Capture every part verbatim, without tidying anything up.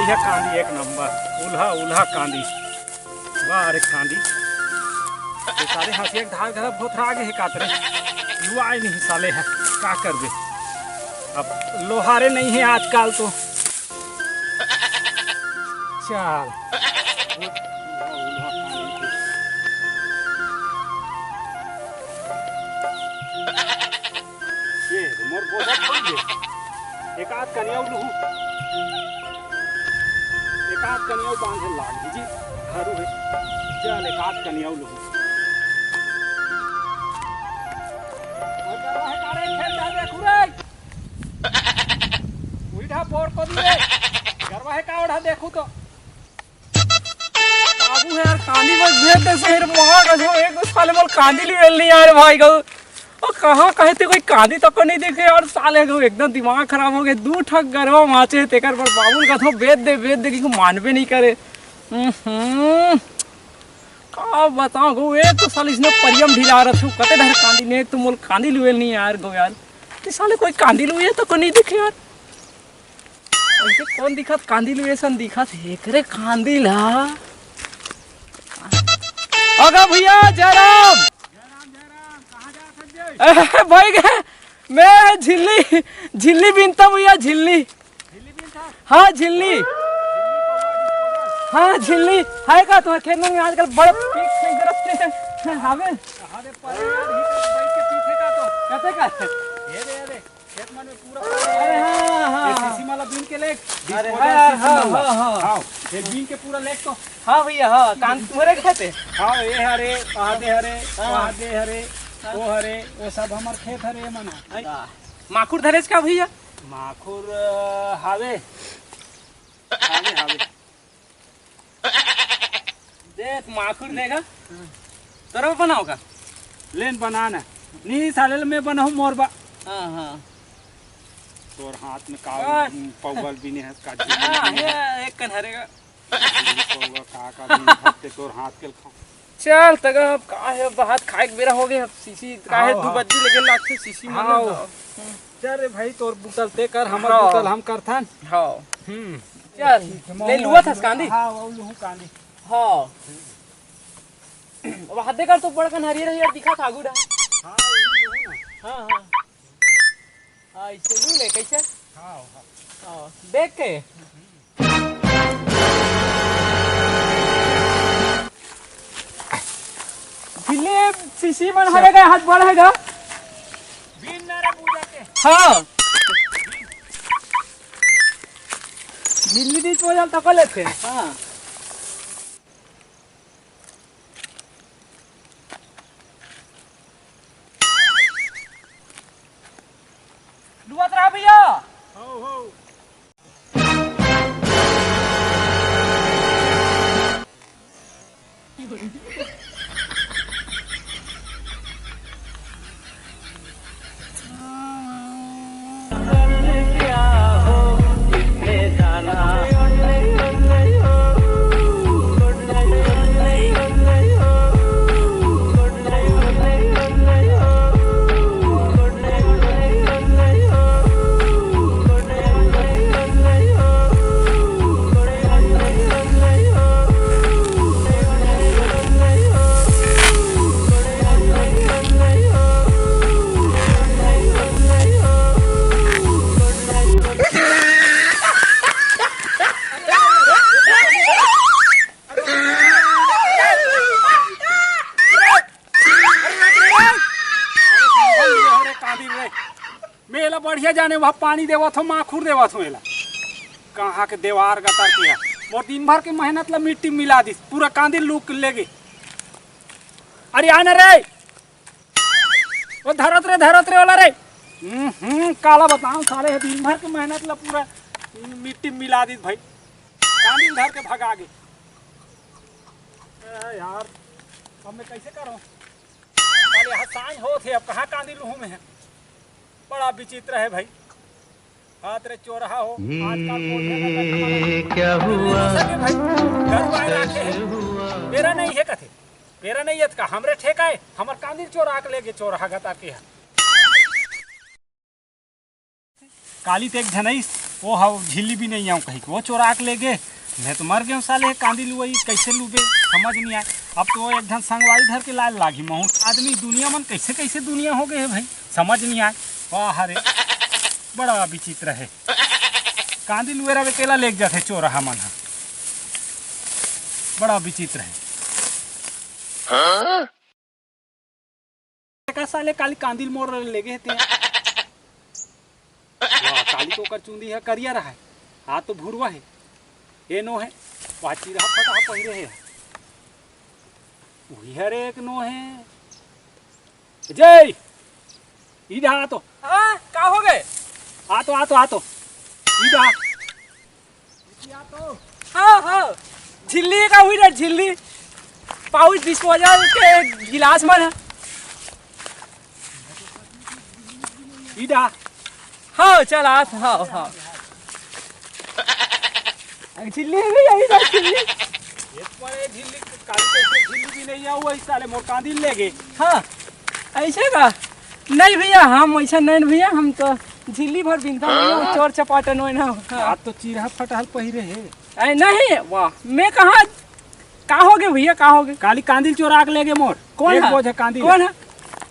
ये कांदी एक नंबर, उल्हा उल्हा कांदी। वाह रे कांदी, ये सारे हंसिया के धार घला भोथरा गे हे कातरे। लुआए नहीं साले हे, का करबे? अब लोहारे नहीं है आजकल तो। चल। ये मोर बोझा खोल दे। एक आध कनिया लुहू। एक आध कनिया बांधे लाग जी। हरू है। चल, एक आध कनिया लुहू। और गरवा हे कारे, खेत जा देखू रे। उही ढा बोर को दिए। गरवा हे का ओढ़ा देखू तो। बाबू हे यार, कांदी बस भेज दे सही रे, मां कसम, एक दो साल मोर कांदी लुए ल नहीं आए रे भाई गऊ। और कहाँ कहे ते कोई कांदी तक नहीं देखे यार, साले गऊ एकदम दिमाग खराब हो गए। दू ठक गरवा माचे तेकर पर बाबू ल कथो बेच दे, बेच दे, कि मानबे नहीं करे। हम्म, का बताओ गऊ, एक तो साल इसने परियम ढिला रथू, कते ढेर कांदी ने, एक तो मोल कांदी लुए ल नहीं यार गऊ यार। ते साले कोई कांदी लुए तक नहीं देखे यार। ऐसे कौन दिखत कांदी लुए सन दिखत हे करे कांदी ला। अगा भैया जयराम। ए, भाई गे, मैं झिल्ली, झिल्ली बीनता भैया, झिल्ली। हाँ झिल्ली। हाँ झिल्ली। है का तुम्हारे खेत में आजकल बड़ा पीक से गिरत थे? हाँ, हावे। अरे परे यार, ही तो बैठ के पीछे का तो। कहते का? ये दे, ये दे। खेत मन में पूरा अरे हाँ, हाँ, ये हाँ। सीसी माला बीन के लेग, अरे disposal हाँ, सीसी हाँ, माला। हाँ, हाँ। हाँ, ये बीन के पूरा लेग तो। हाँ भैया, हाँ, कान तुम्हारे कहते? हाँ, ये हरे, आधे हरे, हाँ। आधे हरे, हाँ। वो हरे, वो सब हमार खेत हरे, ये मना। हाँ। माखुर धरेच का भैया? माखुर, अ, हावे। हावे, हावे। देख, माखुर देगा। तोरा बनाओ का? लेन बना ना। नी साले ल मैं बनाऊं मोर बा। हाँ, हाँ। तोर हाथ में का बस। पौवा ल बीने हस का हाँ, झिल्ली बीने हस। ये एक कन हरेगा। झिल्ली पौवा का, का बीने हस ते तोर हाथ के ल खाऊं। चल, तगा अब का हे, अब हाथ खाए के बेरा हो गए, अब सीसी का हे, हाँ, दू हाँ। बज्जी लेके लागथे सीसी मन हाँ। ल। चल रे भाई, तोर बुतल ते कर, हमर हाँ। बुतल हम करथन। हाँ। हम्म। चल, ठीक है, ले मौका लुआ थस कांदी? हाँ, वो लुहू कांदी। हाँ। अब हदे कर तो बड़कन हरियर हरियर दिखा था आगू डा। हाँ, वो लुहू ना। हाँ, हाँ। हाँ, इसे लू ले, कैसे? हाँ, हाँ। हाँ, देख के। झिल्ली सीसी मन हरे गए, हाथ बड़ है गा। बीन ना रे पूजा के। हाँ। झिल्ली बीच में जान तक लेते। हाँ। लुआत रहा भैया। हो, हो। मैं एला बढ़िया जाने, वहाँ पानी देवत हो, माखुर देवत हो एला। कहाँ के देवार गतर के है। मोर दिन भर के मेहनत ला मिट्टी मिला दिस, पूरा कांदी लूक लेगे। अरे आना रे, ओ धरत रे, धरत रे वाला रे। हम्म, हम्म, काला बताओ साले, दिन भर के मेहनत ला पूरा मिट्टी मिला दिस भाई, कांदी धर के भगा गे। ए यार, अब मैं कैसे करूँ? साले यहाँ सांझ होत हे, अब कहाँ कांदी लूहूँ मैं? बड़ा विचित्र है भाई। हाथ रे चोरहा हो, आजकल बोल रहे हैं, ये क्या हुआ? सके भाई, घर में आए रखे हैं। कैसे हुआ? बेरा नहीं है कथे, बेरा नहीं है त का हमरे ठेका है, हमर कांदी चोरा के लेगे चोरहा गता के है। काली ते एक झन आइस, वो हव झिल्ली भी नहीं आऊँ कहीं के, वो चोरा के ले गे। मैं तो मर गया साले, कांदी लुवई कैसे लूबे, समझ नहीं आए। अब तो एक धन संगवारी धर के लाल लागी महूँ। आदमी दुनिया मन कैसे कैसे दुनिया हो गए है भाई, समझ नहीं आए। वाह रे, बड़ा विचित्र है। कांदी लुए रहे तेला लेके जाथे चोरहा मन ह, बड़ा विचित्र है। का साले काली कांदिल मोर ले गे हे ते। वाह, काली तो ओकर चुंदी ह करिया रहा है, हाथ तो भुरवा है। ए नो है, वाह चिरहा फटहा पहिरे है। उही हर एक नो है। जय, इधर आ तो। हाँ, का हो गए? आ तो, आ तो, आ तो। इधर आ। हाँ, हाँ। झिल्ली का हुई ना, झिल्ली। पाउच डिस्पोजल के गिलास मन है। इदा। हाँ, चल, आ, हाँ, हाँ। झिल्ली भी यही ना, झिल्ली। ये तुम्हारे झिल्ली, काली कैसे झिल्ली भी नहीं है, वो इस साले मोर कांदी ले गए। हाँ, ऐसे का? नहीं भैया, हम ऐसा नहीं भैया, हम तो झिल्ली भर बिनता भैया, हाँ? चोर चपाट नोय ना। हाँ। आज तो चीरहा फटहल पहिरे है। अरे नहीं, वाह, मैं कहाँ, का हो गए भैया, का हो गए? काली कांदिल चोरा के ले गए मोर। कौन एक है? बोझ है कांदिल। कौन है?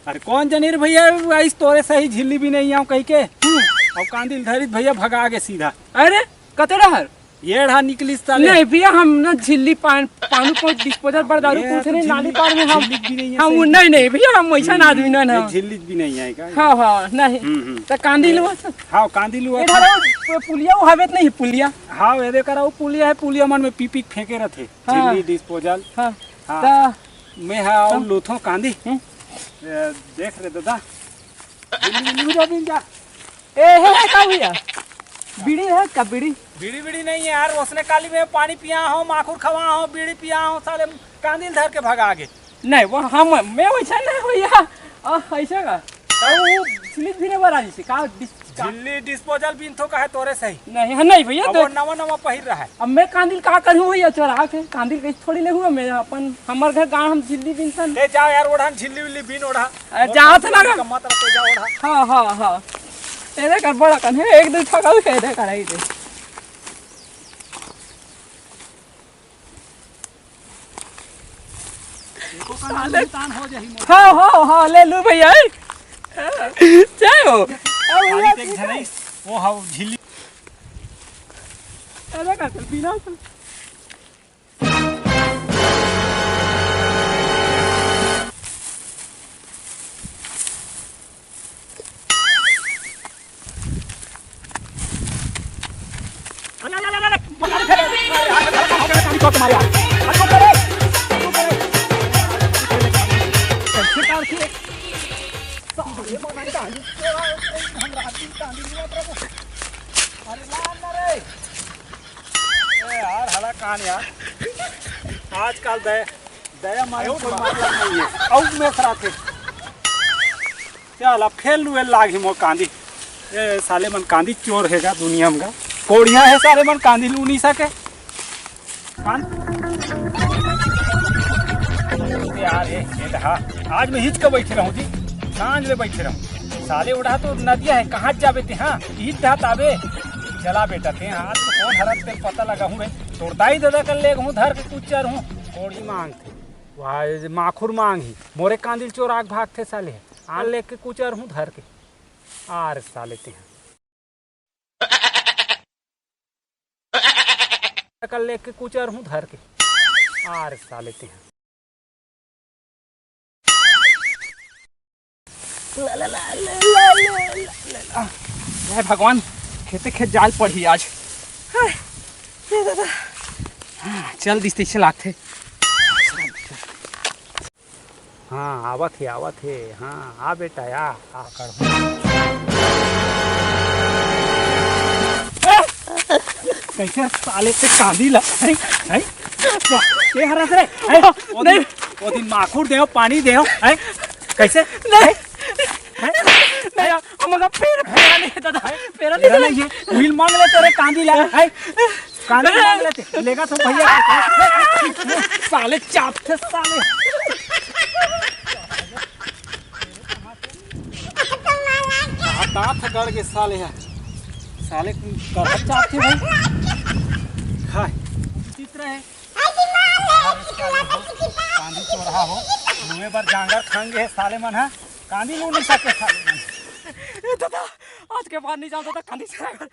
अरे कौन जनी रे भैया, इस तोरे सही झिल्ली भी नहीं आऊँ कही के। हम्म। और कांदिल धरित भैया भगा के सीधा। अरे, कते रहर? ये रहा निकलिस साले। नहीं भैया, हम ना झिल्ली पान, पानू को डिस्पोजल पर दारू ये पूछे तो नहीं, नाली झिल्ली, पार में हम, झिल्ली भी नहीं है हम सही। नहीं, नहीं भैया, हम वैसा ना आदमी ना, ये ना। झिल्ली भी नहीं है का? हाँ, हाँ, नहीं। हम्म, हम्म। तो कांदी लो। हाँ, कांदी लो। ये धरो, वो पुलिया वो हवे तो नहीं, पुलिया। हाँ, ये देखा रहा, वो पुलिया है, पुलिया मन में पी पी के फेंके रहते। हाँ। झिल्ली डिस्पोजल। हाँ। हाँ। तो मैं हाँ, और हाँ। लूथो कांदी। हम्म। ए, देख रे दादा। झिल्ली, झिल्ली हो जा, बिन जा। ए, हे, हे, का भैया? बीड़ी है का, बीड़ी? बीड़ी, बीड़ी नहीं है यार, उसने काली में पानी पिया हो, माखुर खवा हो, बीड़ी पिया हो, साले कांदिल धर के भगा गे। नहीं, वो हम, मैं वैसा नहीं भैया। आ, ऐसा का? का वो स्लिप भी नहीं बना जैसे, का डिस-, का? झिल्ली डिस्पोजल बिनथो का है तोरे सही। नहीं, हाँ, नहीं भैया, अब तो वो नवा नवा पहिर रहा है। अब मैं कांदिल का करूँ भैया, चोरा के कांदिल कैसे थोड़ी ले हुआ, मैं अपन, हमर घर गाँव हम झिल्ली बिनथन। ले जाओ यार, ओढ़ा झिल्ली उल्ली बिन ओढ़ा। अरे, जाओ तो ना। कम्मा तरफ से जाओ ओढ़ा। हाँ, हाँ, हाँ। तेरे कर बड़ा कन है, एक दो ठगल के दे कराई दे। देखो, साले। कान हो जाही मोर। हाँ, हाँ, हाँ, ले लू भैया, ए। जय हो। अब भैया, खाली देख झनई, वो हाउ झिल्ली। अरे, का चल, बिना चल। ए यार, हला कान यार, आजकल दया, दया मारे कोई मतलब नहीं है। अउ में सराथे। चल, अब फेर लुए लाग ही मोर कांदी। ए, साले मन कांदी चोर हे गा दुनिया में गा। कोढ़िया हे साले मन कांदी लू नहीं सके। कान-, यार, ए, ए दहा, आज मैं हिच के बैठे रहूं जी, सांझ ले बैठे रहूं। साले उड़ा तो नदिया है, कहाँ जाबे ते, हाँ, हिच दहा ताबे। चला बेटा ते, आज तो कौन हरत ते पता लगा हूँ रे। तोड़ता ही दादा कर ले हूँ, धर के कुचर हूँ। कोढ़ी मांग थे, वाह, माखुर मांग ही। मोरे कांदिल चोराक भाग थे साले। आ लेके कुचर हूँ धर के। आर साले ते। कर लेके कुचर हूँ धर के। आर साले ते। ला, ला, ला, ला। हे भगवान, खेते खेत जाल पड़ी आज। हाँ, ये दादा। हाँ, चल दिस तइसे लागथे। हाँ, आवत हे, आवत हे। हाँ, आ बेटा, आ, आ कर। कैसे साले ते कांदी ला, हैं? हैं? वाह, के हरस रे, हैं? ओ दिन, नहीं। ओ दिन माखुर देव, पानी देव, हैं? कैसे? नहीं। हैं? नहीं, हम लोग का पैर, पैर नहीं है दादा, पैर नहीं तेरा है। नहीं है, मिल मांग ले तेरे कांदी ला, हैं? कांदी मांग लेते, लेगा तो भैया। साले चाप थे साले। दांत गड़ के साले है। साले करत चाहत हे भाई। हाय। चित्र है। कांदी चोरहा हो। मुँहे बर जांगर खांगे हे साले मन ह। कांदी लू नहीं सके साले मन। ए दादा, आज के बाद नहीं जाओ दादा, कांदी चोरहा।